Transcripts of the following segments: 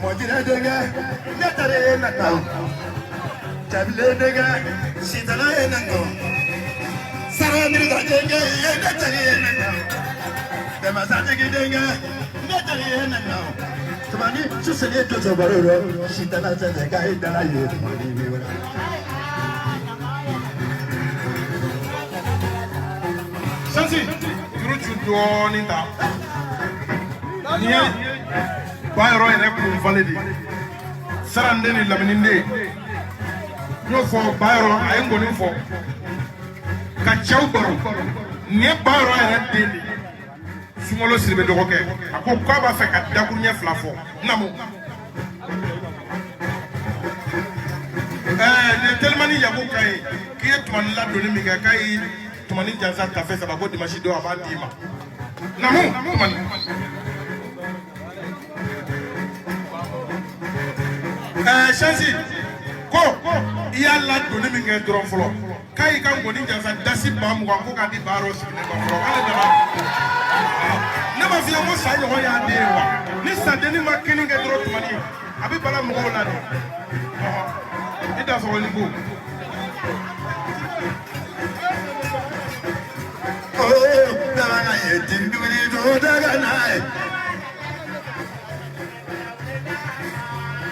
Mɔjinɛ denkɛ ne taara ye na kan Jabilen denkɛ sitana ye na kan Sara Mirika denkɛ ne taara ye na kan Dɛmɛsatigi denkɛ ne taara ye na kan Tumani susɛni doso baro rɔ sitana sɛsɛ k'a ye dala ye tumani bi wɛrɛ. Sansi juru ju dɔɔnin ta nin ye ba yɔrɔ yɛrɛ kun falen de ye saranden ni lamininden n y'o fɔ ba yɔrɔ a ye nkɔni fɔ ka cɛw baro nin ye ba yɔrɔ yɛrɛ den de ye sunkalo siribe dɔgɔkɛ a ko k'a b'a fɛ ka dakuruɲɛ fila fɔ namu ɛɛ nin ye telimani yaku ka ye k'i ye tumani ladonni min kɛ k'a ye tumani jansa tafe saba ko dimanche don a b'a d'i ma namu tumani ɛɛ sansi ko i y'a ladonni min kɛ dɔrɔn fɔlɔ k'a y'i ka nkɔni jansa dasi 20,000 ko k'a di baarɔ sigilen ma fɔlɔ k'ale nana ne ma f'i ye ko sa ɲɔgɔn y'a den ye wa ni sadennin ma kini kɛ dɔrɔn tumani a bɛ bala mɔgɔw la de i da sɔgɔli ko. Daga ye tinduli do daga na ye.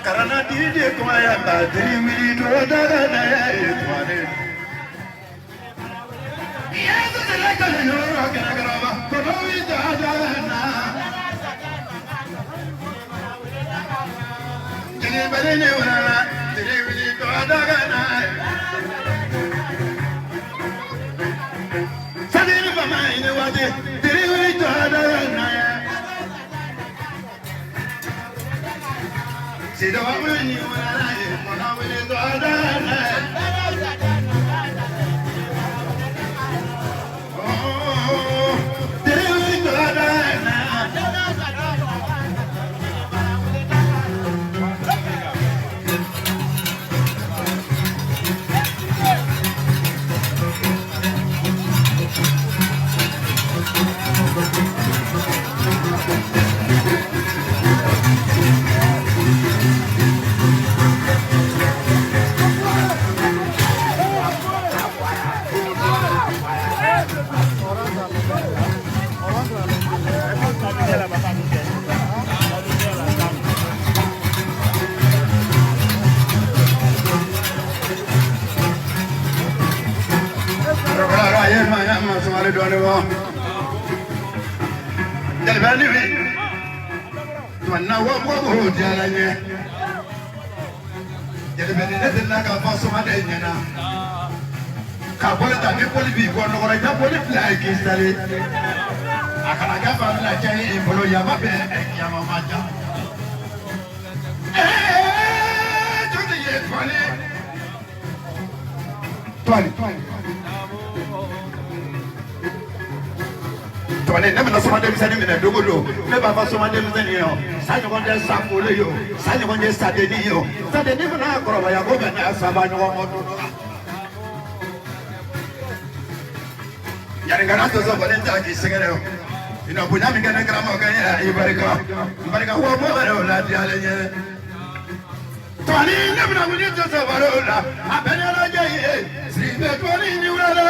Karana didi kumaya ba diri do daga na ye tumani. Yesu tele kale yoro kara kara ba kono wi daga na. Jeli bari ne wala diri wi do daga na ye. Sadiri fama ine wade diri wi do daga na ye. Sido wani wala ye kono wi do daga na ye. Oh, diri wi do daga na. Ka boli ta ni boli b'i kɔ nɔgɔra ja boli bila ye k'i sali a kana kɛ fan bila cɛ ye i bolo yama bɛ yama ma ja. Jɔn ye tuwali tuwali tuwali ne bɛna soma denmisɛnnin minɛ don o don ne b'a fɔ soma denmisɛnnin ye o sa ɲɔgɔn tɛ sa folo ye o sa ɲɔgɔn tɛ sadennin ye o sadennin fana kɔrɔbaya ko ka n'a saba ɲɔgɔn kɔ don dɔ la. Yanni kana to sɔgɔlen ta k'i sɛgɛrɛ o ina bonya min kɛ ne karamɔgɔ ye i barika n barika wa mɔgɔ wɛrɛ o la diyalen ye tɔni ne bɛna wuli to sɔgɔlen o la a bɛɛ ni ala jɛ ye siribe tɔni ni wula la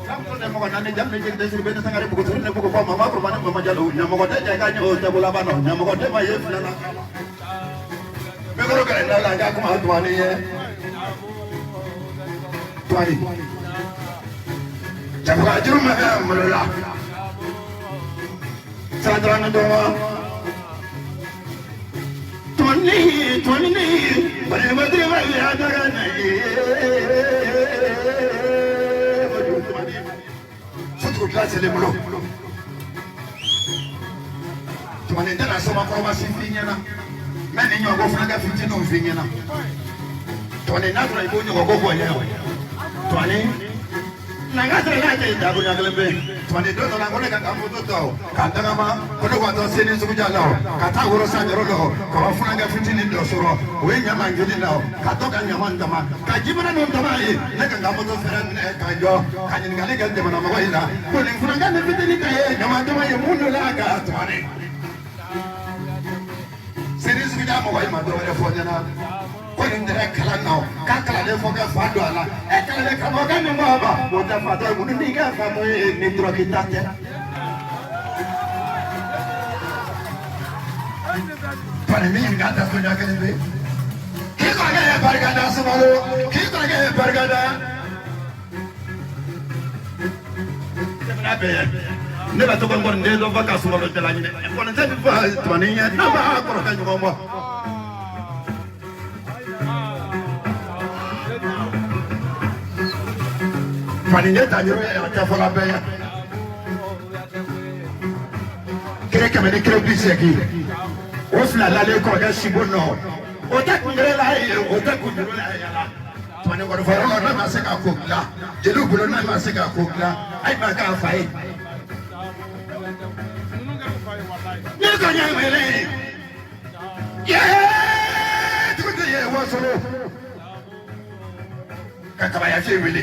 jamu ne mɔgɔ naani jamu ne jeli tɛ siribe ne sangare bugu siri ne bugu fɔ mama kuruma ne mama jalo ɲamɔgɔ tɛ jɛ ka ɲɛ o tɛ bolo ban nɔ ɲamɔgɔ tɛ ma ye fila la n bɛ kɔrɔ kɛlɛ da la n ka kuma tɔni ye tɔni. Jamuka juru ma kɛ n bolo la santara ni dɔgɔ tɔni tɔni balima ma ya daga na ye sotugu kila selen bolo tɔni n tɛna somakɔrɔba si f'i ɲɛna mɛ ni ɲɔgɔn furakɛ fitininw f'i ɲɛna tɔni n'a sɔrɔ i b'o ɲɔgɔn ko bɔ ɲɛ o tɔni. Nanga sɔrɔ n'a cɛ dakuruɲa kelen pe tumani don dɔ la ko ne ka n ka moto ta o k'a tagama ko ne ka taa seni suguja la o ka taa woro san yɔrɔ la o ka wa funankɛ fitinin dɔ sɔrɔ o ye ɲama joli la o ka to ka ɲama dama ka jibara ninnu dama ye ne ka n ka moto fɛrɛ minɛ ka jɔ ka ɲininkali kɛ jamana mɔgɔ in la ko nin funankɛ nin fitinin ka ye ɲama dama ye mun de la ka tumani seni sugu sigida mɔgɔ ye ma dɔ wɛrɛ fɔ n ɲɛna ko nin tɛrɛ kalan na o k'a kalanden fɔ kɛ fa don a la e kalanden karamɔgɔkɛ min ko a ma o tɛ fatɔ ye mun ni kɛ faamɔ ye ni dɔrɔki ta tɛ. Fani min ɲininka tɛ sonya kelen pe k'i kɔrɔkɛ ye barika da Sumalo k'i kɔrɔkɛ ye barika da. Jamana bɛɛ ne bɛ to ka n kɔni den dɔ fɔ ka Sumalo jala ɲini kɔni tɛ fɔ tumani ɲɛ n'a b'a kɔrɔkɛ ɲɔgɔn bɔ. Fani ye ta yɔrɔ ye a tɛ fɔla bɛɛ ye. Kere 100 ni kere 80 o fila lalen kɔrɔkɛ sibo nɔ o tɛ kunkere la ye o tɛ kunjuru la ye la. Tumani kɔni fɔ yɔrɔ n'a ma se ka ko dilan jeliw bolo n'a ma se ka ko dilan ayi ma k'a fa ye. Ne ka ɲɛ wele yee dugutigi ye wasolo ka kabayafi wele.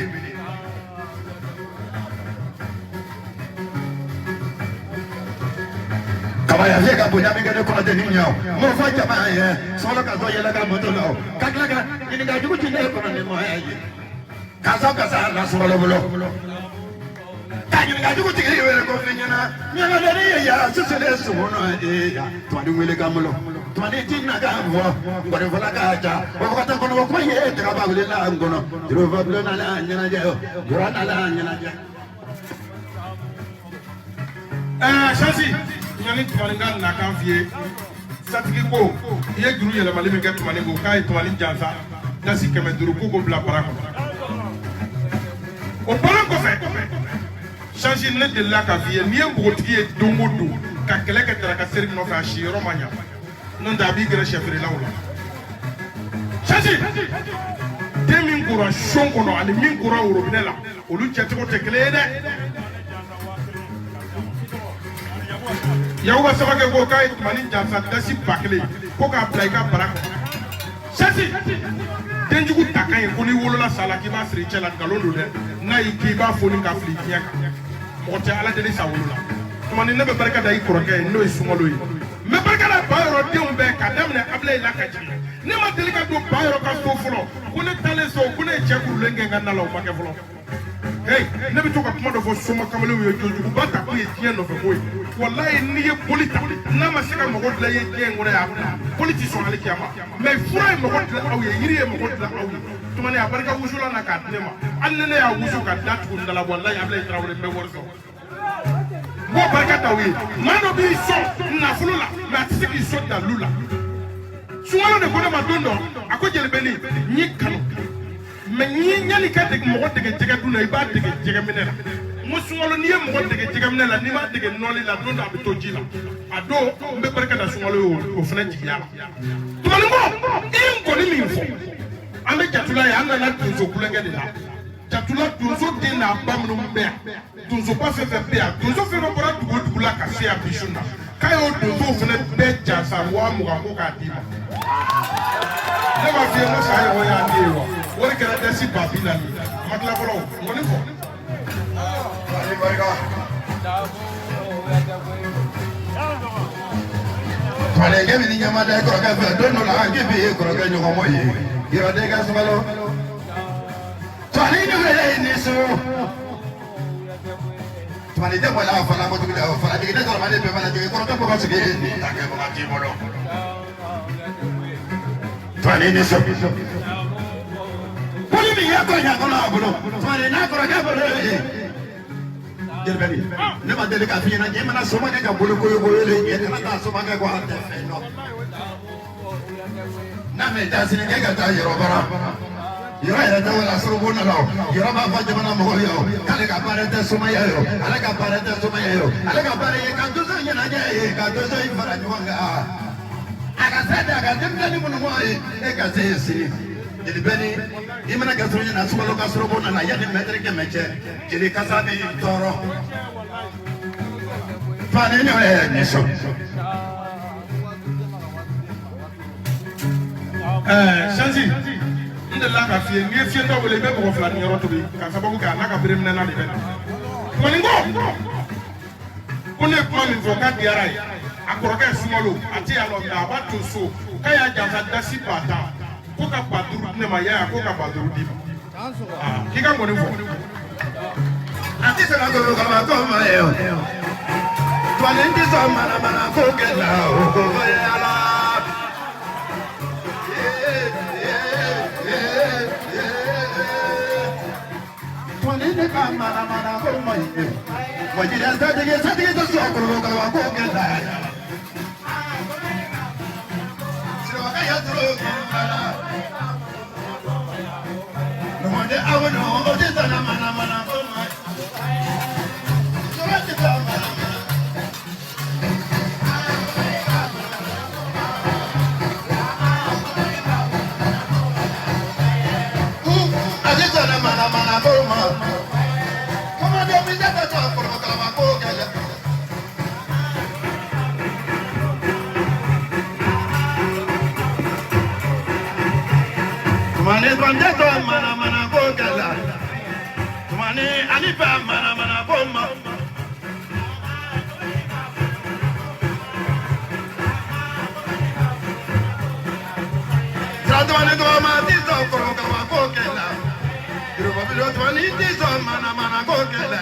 Kabayafi ka bonya min kɛ ne kɔnɔ tɛ nin ɲɛ o m'o fɔ jama ye sɔrɔ ka dɔ yɛlɛ ka moto la o ka tila ka ɲininka jugu ti ne kɔnɔ ni mɔgɔ ye karisa karisa la sɔrɔ bolo ka ɲininka jugu tigi wele ko fɛn ɲɛna ɲɛnajɛni ye ya siselen sogo nɔ ye ya tumani wele ka bolo tumani ti na ka fɔ nkɔni ka ca o fɔ ka taa kɔnɔ ko ye dagaba wele la n kɔnɔ jurufa bulon nana ɲɛnajɛ o jura nana ɲɛnajɛ. Ɛɛ Sansi yanni tumani ka nakan f'i ye satigi ko i ye juru yɛlɛmali min kɛ tumani ko k'a ye tumani jansa dasi 500 k'o k'o bila bara kɔnɔ o bɔlen kɔfɛ Sansi ne delila k'a f'i ye n'i ye npogotigi ye don o don ka kɛlɛ kɛ daraka seri nɔfɛ a si yɔrɔ ma ɲa n'o tɛ a b'i gɛrɛ sɛfeerelaw la Sansi den min kora son kɔnɔ ani min kora worobinɛ la olu cɛcogo tɛ kelen ye dɛ. Yakuba Samakɛ ko k'a ye tumani jansa dasi 1000 ko k'a bila i ka bara kɔnɔ Sansi denjugu ta ka ɲi ko n'i wolola sa la k'i b'a siri i cɛ la nkalon don dɛ n'a y'i k'i b'a foni ka fili diɲɛ kan mɔgɔ tɛ ala deli sa wolo la tumani ne bɛ barika da i kɔrɔkɛ ye n'o ye Sunkalo ye n bɛ barika da ba yɔrɔ denw bɛɛ ka daminɛ Abilayi la ka jigin ne ma deli ka don ba yɔrɔ ka so fɔlɔ ko ne taalen so ko ne ye cɛ kurulen kɛ n ka na la o ma kɛ fɔlɔ. Hey, ne bɛ to ka kuma dɔ fɔ soma kamalenw ye jojuguba ta kun ye diɲɛ nɔfɛ ko ye walayi n'i ye boli ta n'a ma se ka mɔgɔ dilan i ye diɲɛ in kɔnɔ yan boli ti sɔn hali kiyama mais fura ye mɔgɔ dilan aw ye yiri ye mɔgɔ dilan aw ye tumani a barika wusulan na k'a di ne ma hali ni ne y'a wusu ka da tugu n da la walayi Abilayi Tarawele n bɛ wari sɔrɔ n b'o barika da aw ye maa dɔ b'i sɔn nafolo la mais a tɛ se k'i sɔn dalilu la Sunkalo de ko ne ma don dɔ a ko Jelibeni n y'i kanu mais ni yanni ka dege mɔgɔ dege jɛgɛ dun na i b'a dege jɛgɛ minɛ la n ko Sunkalo n'i ye mɔgɔ dege jɛgɛ minɛ la n'i m'a dege nɔli la don dɔ a bɛ to ji la a don n bɛ barika da Sunkalo ye o fana jigiya la tumani ko i ye nkɔni min fɔ an bɛ jatula ye an nana donso kulonkɛ de la jatula donso den n'a ba minnu bɛ yan donsoba fɛn fɛn bɛ yan donso fɛn fɛn bɔra dugu o dugu la ka se yan bi su in na k'a y'o donsow fana bɛɛ jansa 20,000 ko k'a d'i ma ne b'a f'i ye n ko san ɲɔgɔn y'a di ye wa wari kɛra dasi 40,000 a ma tila fɔlɔ o nkɔni fɔ. Falekɛ min ni ɲɛma da i kɔrɔkɛ fɛ don dɔ la an k'i b'i kɔrɔkɛ ɲɔgɔn mɔ ye yɔrɔden ka sabali Tumani ni wele ni so tumani tɛ bɔla a fana kojugu dɛ o fana jigin ne sɔrɔ man di bɛɛ fana jigin kɔrɔkɛ bɔ ka sigi ni ta kɛ baga t'i bolo tumani ni so koli min ye ko ɲa kɔnɔ a bolo tumani n'a kɔrɔkɛ bolo ye jelibɛni ne ma deli k'a f'i ɲɛna ɲɛ mana somakɛ ka bolo koyokoyo le ɲɛ kana taa somakɛ ko a tɛ fɛn dɔn n'a mɛ taa sini kɛ ka taa yɔrɔ bara yɔrɔ yɛrɛ tɛ wala sɔrɔ na la o yɔrɔ b'a fɔ jamana mɔgɔw ye o k'ale ka baara tɛ somaya ye o ale ka baara tɛ somaya ye o ale ka baara ye ka donso ɲɛnajɛ ye ka donso in fara ɲɔgɔn kan a ka se da a ka denmisɛnnin minnu mɔ ye e ka se yen sini jelibɛni i mana kɛ sɔrɔ ɲɛna sumalo ka sɔrɔ ko nana yanni mɛtiri 100 cɛ jeli kasa b'i tɔɔrɔ fani ɲɔ ye nisɔn. Sansi n delila k'a f'i ye n'i ye fiyentɔ wele i bɛ mɔgɔ fila ni yɔrɔ tobi k'a sababu kɛ a n'a ka bere minɛna de bɛ na tumani ko ko ne ye kuma min fɔ k'a diyara ye A kɔrɔkɛ Sunkalo a tɛ yan nɔ, mɛ a b'a to so k'a y'a jansa dasi 10,000 ko ka 5000 di ne ma, yaya ko ka 5000 d'i ma. K'i ka ŋɔni fɔ. A tɛ sɔn ka kɔrɔ ko ma ye o. Tumani tɛ sɔn manamana ko kɛ la o ko ye ala. Tumani ne ka manamana ko ma ye. Wajiri satigi satigi tɛ sɔn kɔrɔ ko kɛ la. Siraba ya dɔrɔn la. Numade awo no o tɛ sɔn manamana ko ma ye. Sɔrɔ tɛ sɔn manamana. A tɛ sɔn manamana ko ma. Kɔmɔden mi tɛ sɔn kɔrɔ ko kɛ la. Tumani tɔn tɛ sɔn manamana ko kɛ la. Tumani ani fa manamana ko ma. Tumani tɔgɔma ti sɔn kɔrɔ ko kɛ la. Yorùbá bí tumani ti sɔn manamana ko kɛ la.